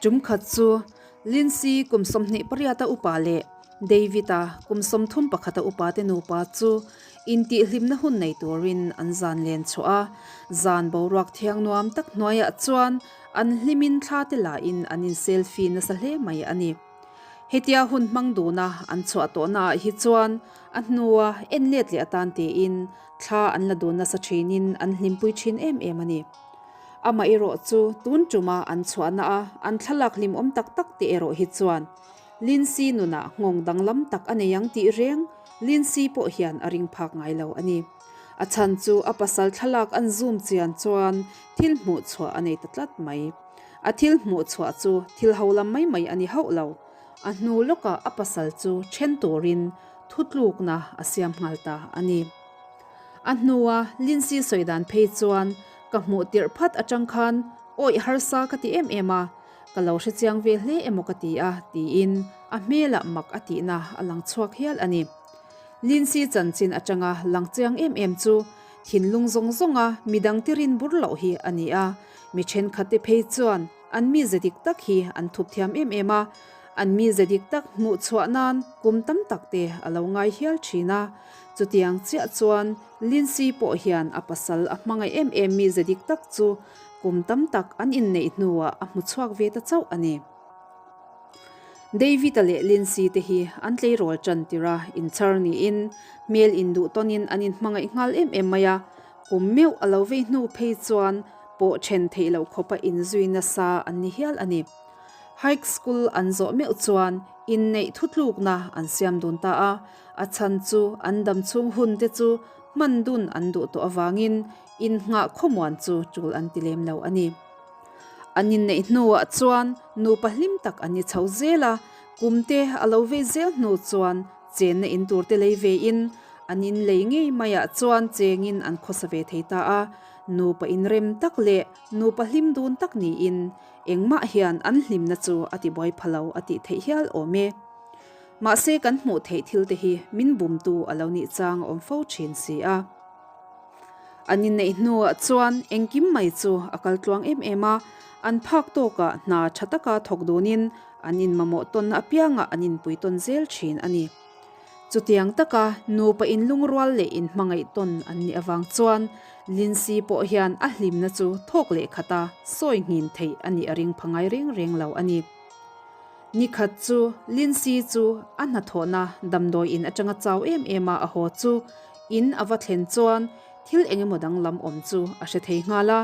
Tum khat chu Lindsay kum 28 a upa leh David-a kum 31 a upa te nupa chu intihhlimna hun nei turin an zan len chhuah a. Zan boruak thiang nuam tak hnuaiah chuan an hlimin thla te lahin an in selfie nasa hle mai a ni. Hetia hun hmang duna an chhuah tawhnaah hi chuan a hnua en let leh atan tiin thla an la dun nasa thinin an hlimpui thin em em a ni. Amah erawh chu tun tuma an chhuahna a an thlalak hlimawm tak tak te erawh hi chuan Lindsay nunah nghawng danglam tak a nei ang tih reng Lindsay pawh hian a ring phak ngai lo a ni. A chhan chu a pasal thlalak an zoom chian chuan thil hmuh chhuah a nei ta tlat mai. A thil hmuh chhuah chu thil ho lam mai mai a ni hauh lo. A hnu lawkah a pasal chu then turin thutlukna a siam nghal ta a ni. A hnua Lindsay sawi dan phei chuan ka hmuh tirh phat atang khan awih harsa ka ti em em a, ka lo hre chiang ve hle emaw ka ti a tiin a hmelah mak a tihna a lang chhuak hial a ni. Lindsay chanchin atanga lang chiang em em chu thinlung zawng zawnga midang ti rin bur loh hi a ni a, mi thenkhatte phei chuan an mize dik tak hi an thup thiam em em a, an mize dik tak hmuh chhuah nan kum tam tak te a lo ngai hial thin a. Chutiang chiah chuan Lindsay pawh hian a pasal a hmangaih em em mize dik tak chu kum tam tak an inneih hnuah a hmu chhuak ve ta chauh a ni. David-a leh Lindsay te hi an tleirawl tan tir a, inchhar niin hmel induh tawnin an inhmangaih nghal em em mai a, kum meuh a lo vei hnu phei chuan pawh then theih loh khawpa inzui nasa an ni hial a ni. High school an zawh meuh chuan inneih thutlukna an siam dun ta a, a chhan chu an dam chhung hun te chu hman dun an duh tawh avangin innghah khawmuan chu tul an ti lem lo a ni. An inneih hnuah chuan nupa hlim tak an ni chho zel a, kum te a lo vei zel hnu chuan chenna in tur te lei ve in an in lei ngei maiah chuan chengin an khawsa ve thei ta a, nupa inrem tak leh nupa hlim dun tak niin engmah hian an hlimna chu a ti buai pha lo a tih theih hial awm e. Mahse kan hmuh theih thil te hi min bumtu a lo nih chang a awm fo thin si a. An inneih hnuah chuan engkim mai chu a kal tluang em em a, an phak tawkah hna tha taka thawk dunin an inmamawh tawn apiangah an inpui tawn zel thin a ni. Chutiang taka nupa inlungrual leh inhmangaih tawn an nih avang chuan Lindsay pawh hian a hlimna chu thawk leh khata sawi nghin theih a nih a ring pha ngai reng reng lo a ni. Nikhat chu Lindsay chu a hnathawhna damdawi in atanga chau em em a a haw chu In a va thlen chuan thil eng emaw danglam awm chu a hre thei nghal a,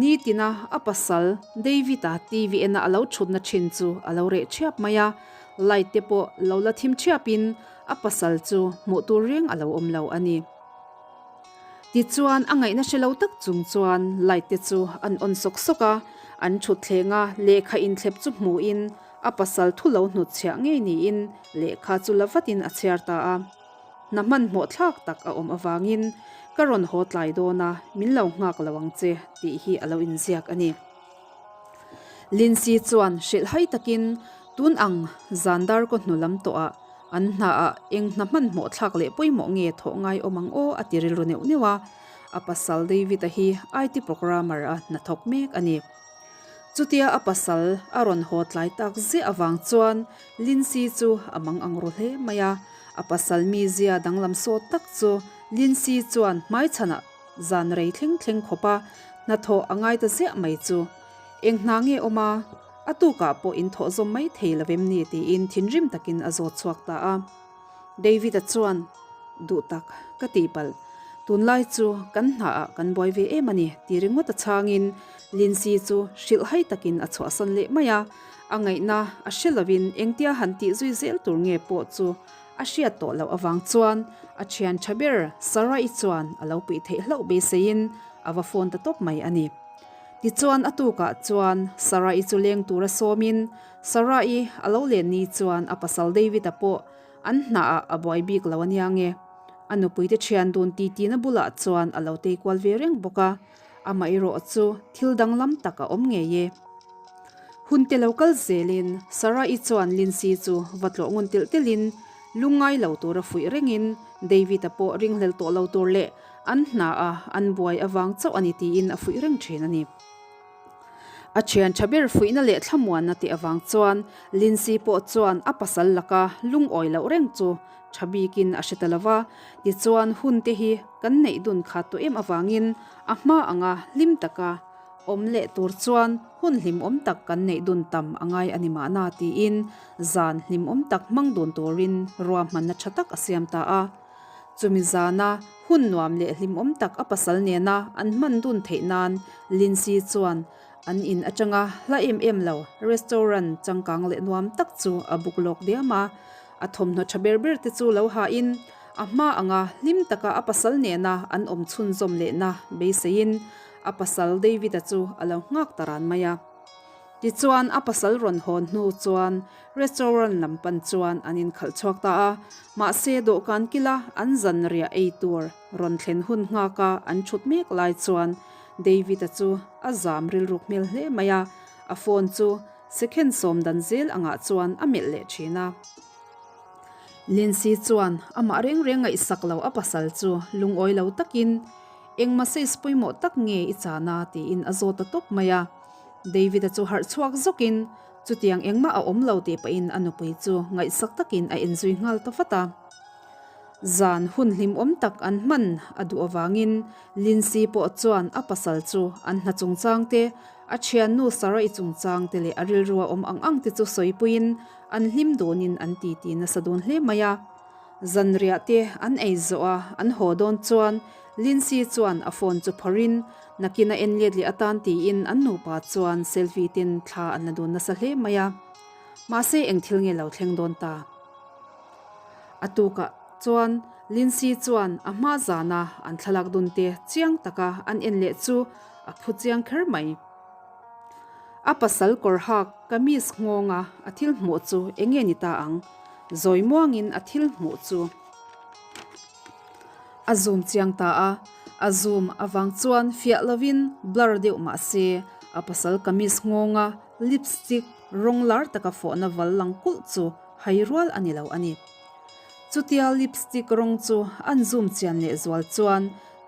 nitina a pasal David-a TV ena a lo thutna thin chu a lo reh thiap mai a, light te pawh lo la thim thiapin a pasal chu hmuh tur reng a lo awm lo a ni. Tichuan a ngaihna hre lo tak chung chuan light te chu an on sawk sawk a, an thut thleng a, lehkha inthlep chu hmuhin a pasal thu lo hnutchhiah ngei niin lehkha chu la vatin a chhiar ta a. Hna hmanhmawh thlak tak a awm avangin ka rawn haw tlai dawn a, min lo nghak lo ang che tih hi a lo inziak a ni. Lindsay chuan hrilhhai takin tun ang zan dar kaw hnu lam tawhah an hnaah eng hna hmanhmawh thlak leh pawimawh nge thawh ngai awm ang aw a ti rilru neuh neuh a, a pasal David-a hi IT programmer a hnathawk mek a ni. Chutia a pasal a rawn haw tlai tak ziah avang chuan Lindsay chu a mang ang ru hle mai a, a pasal mizia danglam sawt tak chu Lindsay chuan hmaichhanah zan rei thleng thleng khawp a, hnathawh a ngai ta ziah mai chu. Eng hna nge awm a, a tukah pawh in thawh zawm mai thei lo em ni tiin thinrim takin a zawt chhuak ta a. David-a chuan, Duh tak, ka tih palh. Tunlai chu kan hnaah kan buai ve em a ni, ti ringawt a chhangin Lindsay chu hrilhhai takin a chhuahsan leh mai a. A ngaihna a hre lovin engtia han tih zui zel tur nge pawh chu a hriat tawh loh avang chuan a thian tha ber Sarah-i chuan a lo puih theih hlauh beiseiin a va phone ta tawp mai a ni. Tichuan a tukah chuan Sarah-i chu leng tura sawmin Sarah-i a lo len ni chuan a pasal David-a pawh an hnaah a buai bik lo ania nge. A nupuite thian dun titina bulah chuan a lo tei kual ve reng bawk a, amaherawh chu thil danglam tak a awm ngei e. Hun te lo kal zelin Sarah-i chuan Lindsay chu va tlawh ngun telh telhin lungngai lo tura fuih rengin David-a pawh ringhlel tawh lo tur leh an hnaah an buai avang chauh a ni tiin a fuih reng thin a ni. A thian tha ber fuihna leh thlamuanna tih avang chuan Lindsay pawh chuan a pasal laka lungawi loh reng chu tha bikin a hre ta lo va. Tichuan hun te hi kan neih dun khat tawh em avangin a hma anga hlim taka awm leh tur chuan hun hlimawm tak kan neih dun tam a ngai a ni mahna tiin zan hlimawm tak hmang dun turin ruahmanna tha tak a siam ta a. Chumi zana hun nuam leh hlimawm tak a pasal nena an hman dun theih nan Lindsay chuan an in atanga hla em em lo restaurant changkang leh nuam tak chu a buk lawk diam a. A thawmhnaw tha ber ber te chu lo hahin a hma anga hlim taka a pasal nena an awm chhunzawm lehna beiseiin a pasal David-a chu a lo nghak ta ran mai a. Tichuan a pasal rawn hawn hnu chuan restaurant lam pan chuan an inkhalh chhuak ta a, mahse dawhkan kila an zanriah ei tur rawn thlen hun nghaka an thut mek lai chuan David-a chu a zam rilruk hmel hle mai a, a phone chu Second sawm dan zel angah chuan a melh leh thin a. Lindsay chuan amah reng reng ngaihsak lo a pasal chu lungawi lo takin, Eng message pawimawh tak nge i chan a? tiin a zawt ta tawp mai a. David-a chu harh chhuak zawkin, Chutiang engmah a awm lo tih pahin a nupui chu ngaihsak takin a enzui nghal ta vat a. Zan hun hlimawm tak an hman a duh avangin Lindsay pawh chuan a pasal chu an hna chungchang te, A thiannu Sarah-i chungchang te leh a rilru a awm ang ang te chu sawipuiin an hlim dunin an titi nasa dun hle mai a. Zanriah te an ei zawh a, an haw dawn chuan Lindsay chuan a phone chu phawrhin nakin a en let leh atan tiin an nupa chuan selfie ten thla an la dun nasa hle mai a. Mahse eng thil nge lo thleng dawn ta? A tukah chuan Lindsay chuan a hma zana an thlalak dun te chiang taka an en leh chu A phu chiang kher mai. A pasal kawr hak kamis nghawnga a thil hmuh chu eng nge ni ta ang? Zawi muangin a thil hmuh chu a zoom chiang ta a. A zoom avang chuan fiah lovin blur deuh mah se a pasal kamis nghawnga lipstick rawng lar taka fawhna val lang kulh chu hai rual a ni lo a ni. Chutia lipstick rawng chu an zoom chian lehzual chuan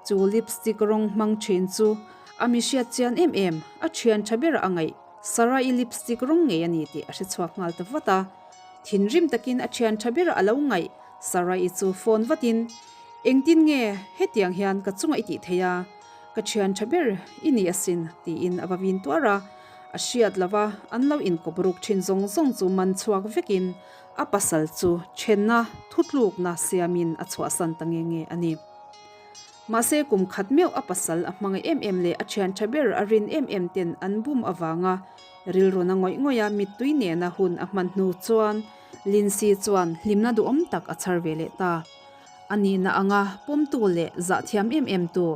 Chu lipstick rawng hmang thin chu a mi hriat chian em em, a thian tha ber a ngaih Sarah-i lipstick rawng ngei a ni tih a hre chhuak nghal ta vat a. Thinrim takin a thian tha ber a lo ngaih Sarah-i chu phone vatin, Engtin nge hetiang hian ka chunga i tih thei a, ka thian tha ber i ni asin tiin a va vin tuar a. A hriat lova an lo inkawp ruk thin zawng zawng chu man chhuak vekin a pasal chu thenna thutlukna siamin a chhuahsan ta nge nge a ni. Mahse kum khat meuh a pasal a hmangaih em em leh a thian tha ber a rin em em ten an bum avanga rilruna ngawih ngawih a mittui nena hun a hman hnu chuan Lindsay chuan hlimna duhawm tak a chhar ve leh ta. A nihna anga pawmtu leh zahthiam em em tu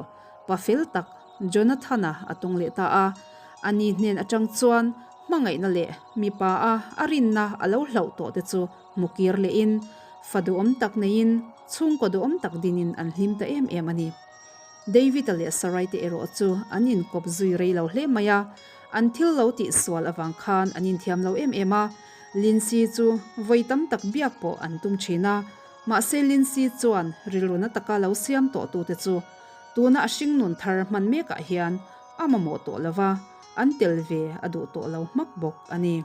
pa fel tak Jonathan-a a tawng leh ta a. A ni hnen atang chuan hmangaihna leh mipa a a rinna a lo hlauh tawh te chu Hmu kir lehin, fa duhawm tak neiin, chhungkaw duhawm tak dinin an hlim ta em em a ni. David-a leh Sarai te erawh chu an inkawp zui rei lo hle mai a, an thil lo tih sual avang khan an inthiam lo em em a. Lindsay chu vawi tam tak biak pawh an tum thin a, mahse Lindsay chuan rilru na taka lo siam tawh tute chu tuna a hringnun thar hman mekah hian a mamawh tawh lo va, an tel ve a duh tawh lo hmak bawk a ni.